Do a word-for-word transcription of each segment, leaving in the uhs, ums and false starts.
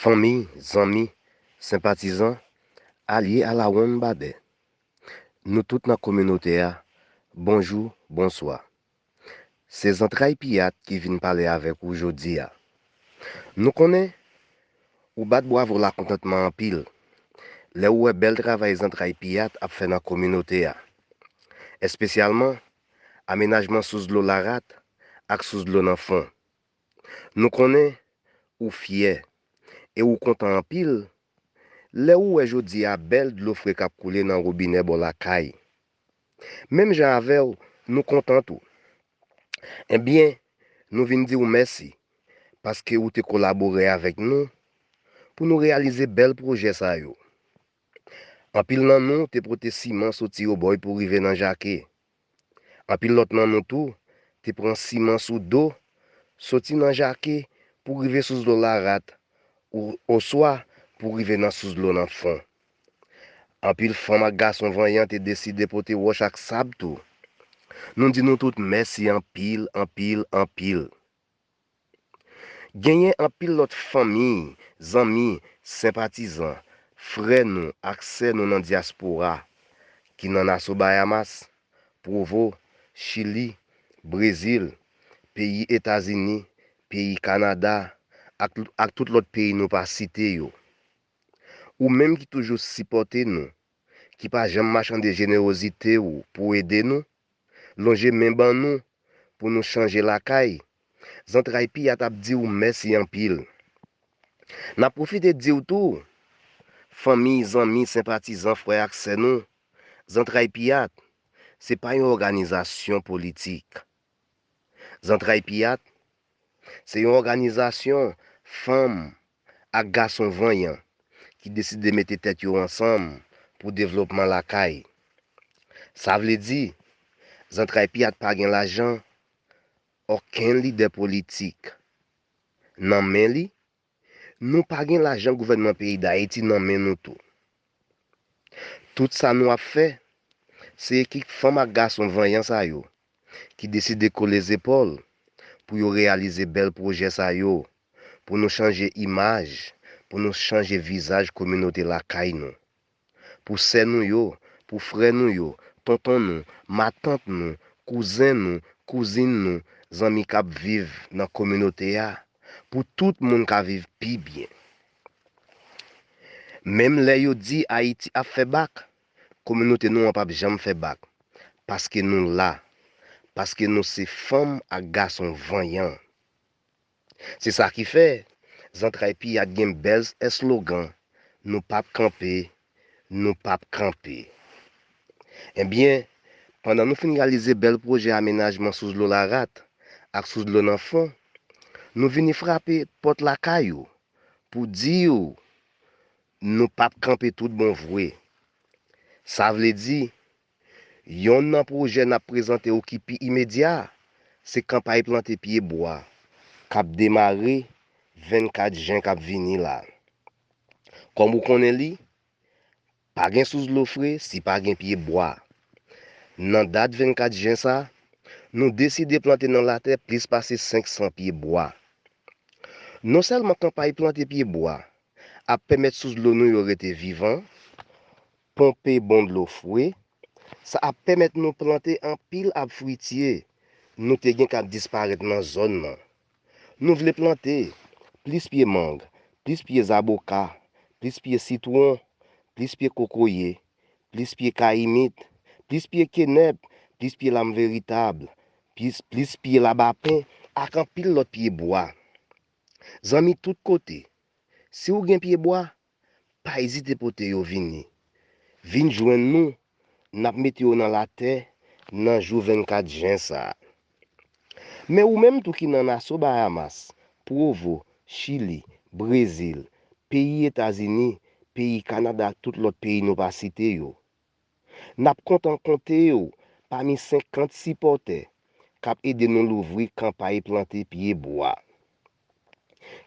Fanmi, zanmi, senpatizan, alye a la wonn badè. Nou tout nan kominote a, bonjou, bonswa. Se Zantray Piyat ki vin pale avèk ou jodi a. Nou konnen ou bat bwavo lakontantman anpil lè ou wè bèl travay Zantray Piyat ap fè nan kominote a, espesyalman amenajman sous dlo Larat ak sous dlo nan fon. Nou konnen ou fyè e ou kontan anpil lè ou wè jodi a bèl dlo fre k ap koule nan wobinè bò lakay. Menm jan avè w, nou kontan tou. Ebyen, nou vin di w mèsi paske ou te kolabore avèk nou pou nou reyalize bèl pwojè sa yo. Anpil nan nou te pote siman soti Obòy pou rive nan Jake. Anpil lòt nan nou tou te pran siman sou do, soti nan Jake pou rive sous dlo Larat, ou, oswa pou rive nan sous dlo nan fon. Anpil fanm ak gason vanyan te deside pote wòch ak sab tou. Nou di nou tout mèsi anpil, anpil, anpil. Genyen anpil lòt fanmi, zanmi, senpatizan, frè nou ak sè nou nan dyaspora ki nan Nassau Bahamas, Provo, Chili, Brezil, peyi Etazini, peyi Kanada, ak, ak tout lòt peyi nou pa site yo. Ou menm ki toujou sipòte nou, ki pa janm machande jenewozite w pou ede nou, lonje men ban nou pou nou chanje lakay, Zantray Piyat ap di w mèsi anpil. N ap pwofite di w tou, fanmi, zanmi, senpatizan, frè ak sè nou, Zantray Piyat se pa yon òganizasyon politik. Zantray Piyat se yon òganizasyon fanm ak gason vanyan ki deside mete tèt yo ansanm pou devlopman lakay. Sa vle di, Zantray Piyat pa gen lajan okenn lidè politik nan men li, nou pa gen lajan gouvènman peyi Dayiti nan men nou tou. Tout sa nou ap fè, se ekip fanm ak gason vanyan sa yo ki deside kole zepòl pou yo reyalize bèl pwojè sa yo, pou nou chanje imaj, pou nou chanje vizaj kominote lakay nou. Pou sè nou yo, pou frè nou yo, tonton nou, matant nou, kouzen nou, kouzin nou, zanmi k ap viv nan kominote a, pou tout moun ka viv pi byen. Menm lè yo di Ayiti ap fè bak, kominote nou an p ap janm fè bak, paske nou la, paske nou se fanm ak gason vanyan. Se sa ki fè, Zantray Piyat gen bèl eslogan, nou p ap kanpe, nou p ap kanpe. Ebyen, pandan nou fin reyalize bèl pwojè amenajman sous dlo Larat ak sous dlo nan fon, nou vini frape pòt lakay ou pou di w nou p ap kanpe tout bon vre. Sa vle di, yonn nan pwojè n ap prezante w ki pi imedya, se kanpay plante pye bwa k ap demare vennkat jen k ap vini la. Kòm ou konnen li, pa gen sous dlo fre si pa gen pye bwa. Nan dat vennkat jen sa, nou deside plante nan latè plis pase senk san pye bwa. Non sèlman kanpay plante pye bwa ap pèmèt sous dlo nou yo rete vivan, ponpe bon dlo fre, sa ap pèmèt nou plante anpil ab fwitye nou te gen k ap disparèt nan zòn nan. Nou vle plante plis pye mang, plis pye zaboka, plis pye sitwon, plis pye kokoye, plis pye kayimit, plis pye kenèp, plis pye lam veritab, plis, plis pye labapen, ak anpil lòt pye bwa. Zanmi tout kote, si w gen pye bwa, pa ezite pote yo vini. Vin jwenn nou, n ap mete yo nan latè nan jou vennkat jen sa a. Men ou menm tou ki nan Nassau Bahamas, Provo, Chili, Brezil, peyi Etazini, peyi Kanada ak tout lòt peyi nou pa site yo. N ap kontan konte w pami senkant sipòtè k ap ede nou louvri kanpay plante pye bwa.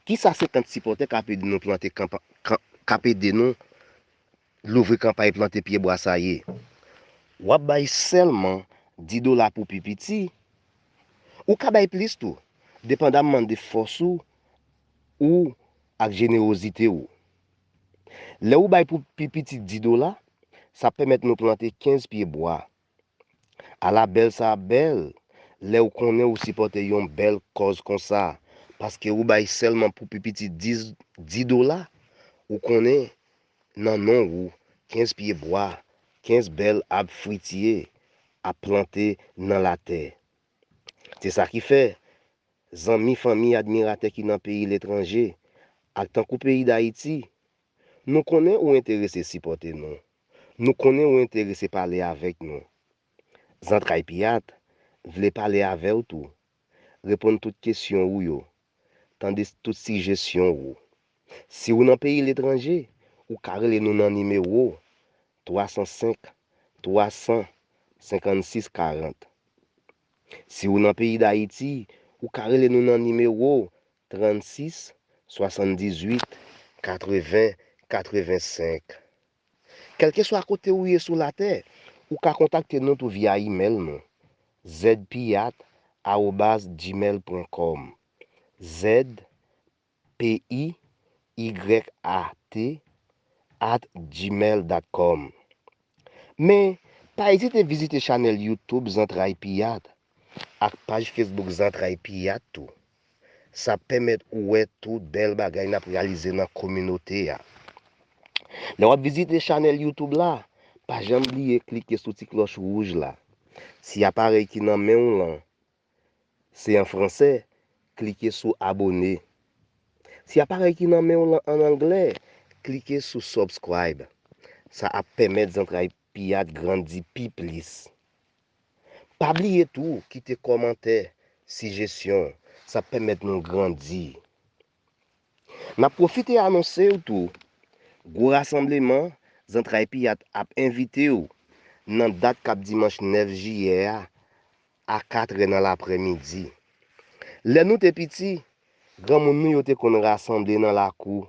Kisa senkant sipòtè k ap ede nou plante kanpa-, kan-, k ap ede nou louvri kanpay plante pye bwa sa ye? W ap bay sèlman dis dola pou pi piti. Ou ka bay plis tou, depandamman de fòs ou, ou ak jenewozite w. Lè ou bay pou pi piti dis dola, sa ap pèmèt nou plante kenz pye bwa. Ala bèl sa ap bèl lè ou konnen ou sipòte yon bèl kòz konsa, paske ou bay sèlman pou pi piti dis, dis dola, ou konnen nan non ou, kenz pye bwa, kenz bèl ab fwitye ap plante nan latè. Se sa ki fè, zanmi, fanmi, admiratè ki nan peyi letranje, ak tankou peyi Dayiti, nou konnen ou enterese sipòte nou. Nou konnen ou enterese pale avèk nou. Zantray Piyat vle pale avè w tou. Reponn tout kesyon ou yo. Tande tout sijesyon ou. Si ou nan peyi letranje, ou ka rele nou nan nimewo twa san senk, twa san, senkannsis karant. Si ou nan peyi Dayiti, ou ka rele nou nan nimewo trannsis, swasanndizuit, katreven, katrevensenk. Kèlkeswa kote ou ye sou latè, ou ka kontakte nou tou via imèl nou, zpiyat arobaz gmail pwen kòm, Z P I Y A T at gmail dot com. Men, pa ezite vizite chanèl YouTube Zantray Piyat ak paj Facebook Zantray Piyat tou. Sa ap pèmèt ou wè tout bèl bagay n ap reyalize nan kominote a. Lè w ap vizite chanèl YouTube la, pa janm bliye klike sou ti klòch wouj la. Si aparèy ki nan men w lan se an fransè, klike sou abone. Si aparèy ki nan men w lan ann anglè, klike sou subscribe. Sa ap pèmèt Zantray Piyat grandi pi plis. Pa bliye tou kite kòmantè, sijesyon, sa ap pèmèt nou grandi. N ap pwofite anonse w tou, gwo rasanbleman Zantray Piyat ap envite w nan dat k ap dimanch nèf jiyè a, a katrè nan laprèmidi. Lè nou te piti, granmoun nou yo te konn rasanble nan lakou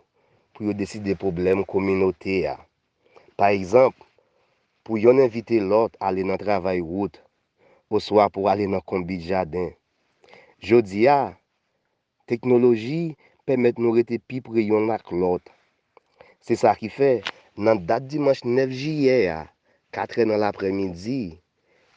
pou yo deside pwoblèm kominote a. Pa egzanp, pou yonn envite lòt ale nan travay wout, oswa pou ale nan konbit jaden. Jodi a, teknoloji pèmèt nou rete pi pre yonn ak lòt. Se sa ki fè, nan dat dimanch nèf jiyè a, katrè nan laprèmidi,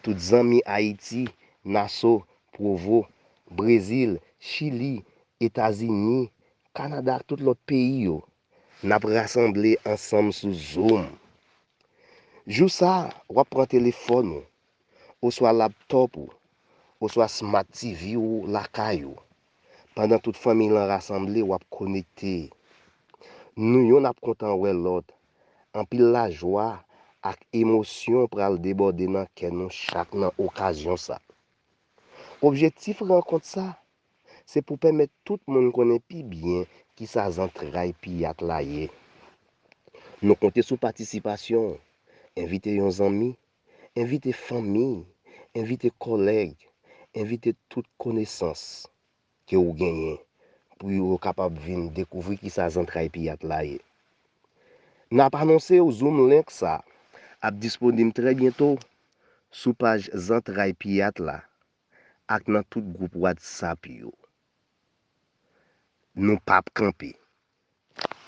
tout zanmi Ayiti, Naso, Pwovo, Brezil, Chili, Etazini, Kanada ak tout lòt peyi yo, n ap rasanble ansanm sou Zoom. Jou sa a, w ap pran telefòn ou, oswa laptòp ou, oswa Smart T V ou lakay ou. Pandan tout fanmi lan rasanble, w ap konekte. Nou yonn ap kontan wè lòt. Anpil lajwa ak emosyon pral debòde nan kè nou chak nan okazyon sa. Objektif rankont sa, se pou pèmèt tout moun konnen pi byen kisa Zantray Piyat la ye. Nou konte sou patisipasyon w. Envite yon zanmi, envite fanmi, envite kòlèg, envite tout konesans ke w genyen pou yo kapab vin dekouvri kisa Zantray Piyat la ye. N ap anonse w Zoom link sa ap disponib trè byento sou paj Zantray Piyat la ak nan tout gwoup WhatsApp yo. Nou p ap kanpe.